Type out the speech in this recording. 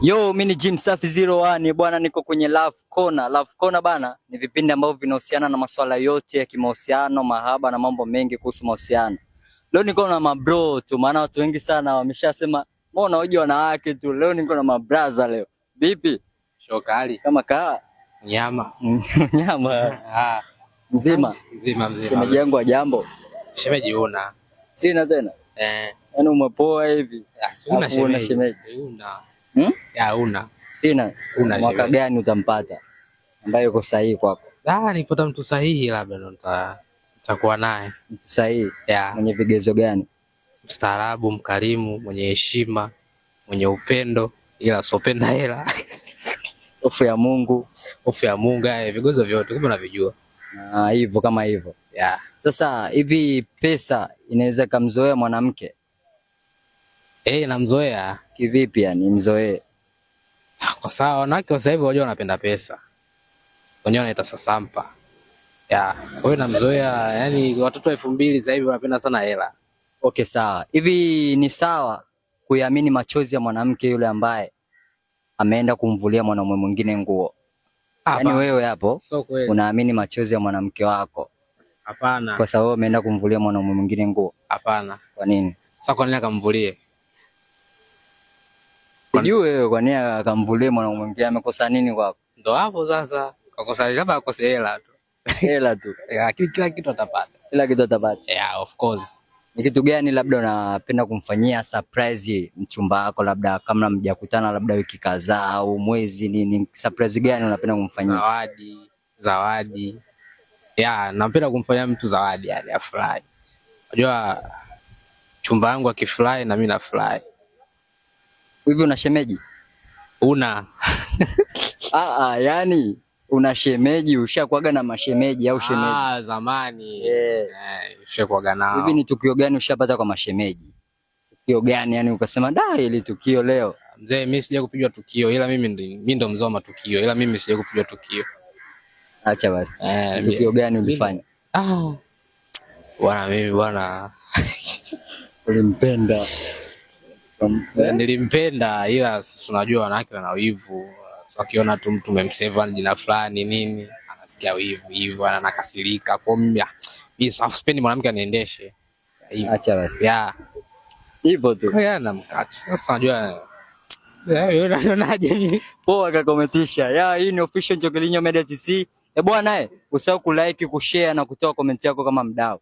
Yo, mimi ni Jim Safi 01 bwana, niko kwenye Love Corner. Love Corner bana ni vipindi ambavyo vinahusiana na masuala yote ya kimahusiano, mahaba na mambo mengi kuhusu mahusiano. Leo niko na mabro tu, maana watu wengi sana wameshasema mbona hoji wanawake tu. Leo niko na mabraza leo. Vipi? Shokali. Kama kaa Nyama. Nyama. Ah, Mzima. Mzima mzima. Shemeji yangu wa jambo. Shemeji una. Sina tena. Eh. Yaani umepoa hivi. Ah, si una Alafu una shemeji. shemeji. Una. Hmm? Ya una. Sina. Una Mwaka shemeji. gani utampata ambaye yuko sahihi kwako? Ah, nikipata mtu sahihi labda ndo nitakuwa naye. Mtu sahihi Ya. mwenye vigezo gani? Mstaarabu, mkarimu, mwenye heshima, mwenye upendo, ila asopenda hela. Hofu ya Mungu Hofu ya Mungu, vigezo vyote kumbe unavijua. na hivyo kama hivyo. Ya. Sasa hivi pesa inaweza kumzoea mwanamke Eh, namzoea. kivipi? Yani mzoee Kwa sababu wanawake sasa hivi wajua wanapenda pesa. Wenyewe wanaita sasampa. Ya, kwa hiyo namzoea, yani watoto 2000 sasa hivi wanapenda sana hela. Okay, sawa. Hivi ni sawa kuiamini machozi ya mwanamke yule ambaye ameenda kumvulia mwanaume mwingine nguo? Yaani wewe hapo So kweli. unaamini machozi ya mwanamke wako Hapana. kwa sababu ameenda kumvulia mwanaume mwingine nguo? Hapana. Kwa nini? Sasa kwa nini akamvulie? Sijui wewe kwa nini akamvulia mwanaume mwingine, amekosa nini kwako? Ndo hapo sasa. Kakosa labda akose hela tu. Hela tu. Lakini kila kitu atapata. Kila kitu atapata. Yeah, of course. Ni kitu gani labda unapenda kumfanyia surprise mchumba wako, labda kama mjakutana labda wiki kadhaa au mwezi, ni surprise gani unapenda kumfanyia? Zawadi, zawadi. Yeah, napenda kumfanyia mtu zawadi yani afurahi. Unajua chumba yangu akifurahi na mimi nafurahi. Hivi una shemeji? Una. Yani una shemeji, ushakuaga na mashemeji au shemeji? Ah, zamani. Yeah. Ushakuaga nao. Hivi ni tukio gani ushapata kwa mashemeji? Tukio gani yani ukasema da, ili tukio leo? Mzee, mimi sija kupigwa tukio, ila mimi ndo mzee wa matukio, ila mimi sija kupigwa tukio. Acha basi. Tukio gani ulifanya? Ah. Bwana mimi bwana. Ulimpenda. Nilimpenda, ila sasa unajua wanawake wana wivu. Wakiona tu mtu umemsave jina fulani nini, anasikia wivu hivyo, anakasirika. Kwa hiyo mimi sipendi mwanamke aniendeshe. Hivyo. Acha basi. Yeah. Hivyo tu. Kwa hiyo namkacha. Sasa unajua wewe unaonaje mimi? Poa kakometisha. Ya, hii ni official Njokilinyo Media TC. Bwana usahau kulike, kushare na kutoa comment yako kama mdau.